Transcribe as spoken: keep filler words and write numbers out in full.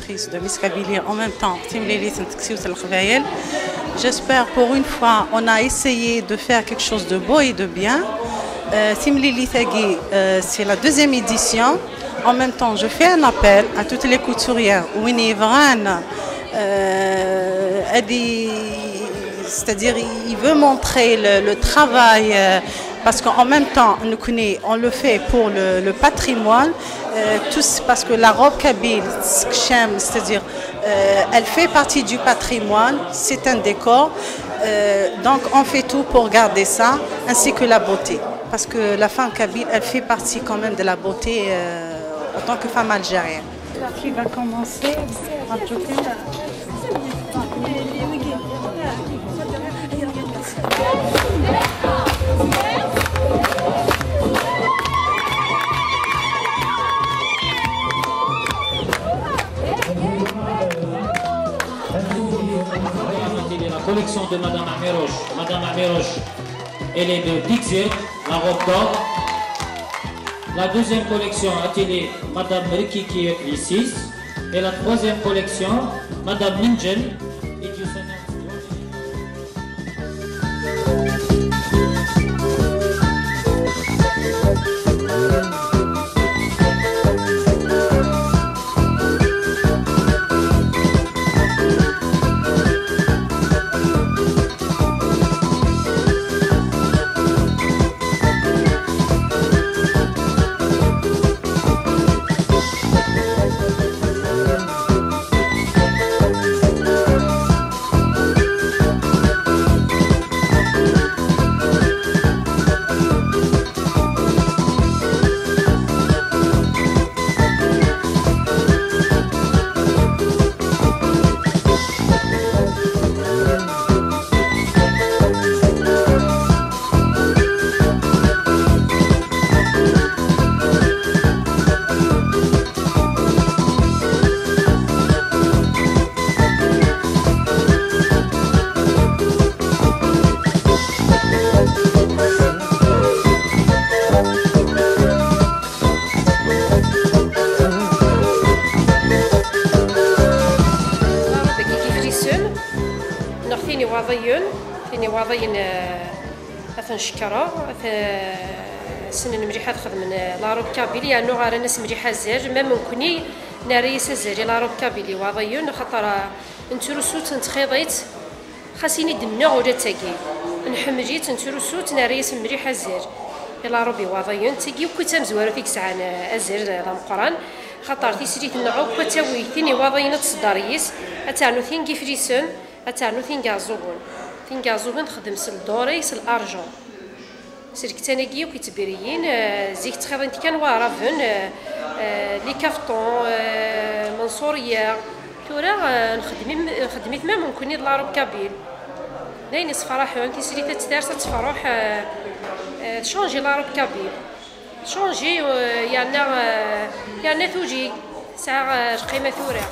De Miss Kabylie, en même temps, timlilit n teksiwt n Leqbayel. J'espère pour une fois, on a essayé de faire quelque chose de beau et de bien. Euh, timlilit-agi, euh, c'est la deuxième édition. En même temps, je fais un appel à toutes les couturières. Win yebɣan, euh, ad i-, c'est-à-dire, il veut montrer le, le travail, euh, parce qu'en même temps, nous, on le fait pour le, le patrimoine. Euh, tous, parce que la robe kabyle, c'est-à-dire, euh, elle fait partie du patrimoine, c'est un décor. Euh, donc on fait tout pour garder ça, ainsi que la beauté. Parce que la femme kabyle, elle fait partie quand même de la beauté, euh, en tant que femme algérienne. Qui va commencer? La collection de Madame Amirouche. Madame Amirouche, elle est de Dixir, la robe d'or. La deuxième collection, atelier Madame Rikiki Isis. Et la troisième collection, Madame Ninjen. Neɣ tin iwaḍiyen, tin iwaḍiyen, eh, ad ten-cekkreɣ, ad ten-, ssnen mliḥ ad xedmen, eh, la robe kabyle, yernu ɣran-as mliḥ azal, ma nekkni nerra-yas azal i la robe kabyle iwaḍiyen, axaṭer, eh, nettrusu-tt, nettxiḍi-tt, xas ini d-nneɣ ula d tagi. Nḥemmel-itt, nettrusu-tt, nerra-yas mliḥ azal i la robe iwaḍiyen, d tagi akk i d tamezwarut i yesɛan, eh, azal d ameqqran, axaṭer tislit-nneɣ akk ad tawi tin iwaḍiyen ad tṣedder yis, ad ternu tin n yiflisen, ad ternu tin n yiɛeẓẓugen. Tin n yiɛeẓẓugen texdem s l'or et s l'argent. S lektan-agi akk ittbiriyin, eh, zik ttxiḍin-t kan waɛraben, eh, eh, les cafetons, eh, menṣuriya. Tura, eh, nxeddem im-, nxeddem-it même nekkni d la robe kabyle. D ayen yessefraḥen, tislit ad ters, ad tefruḥ, eh, eh, tchangi la robe kabyle. Tchangi, eh, yerna, eh, yerna tuli, tesɛa, eh, lqima tura.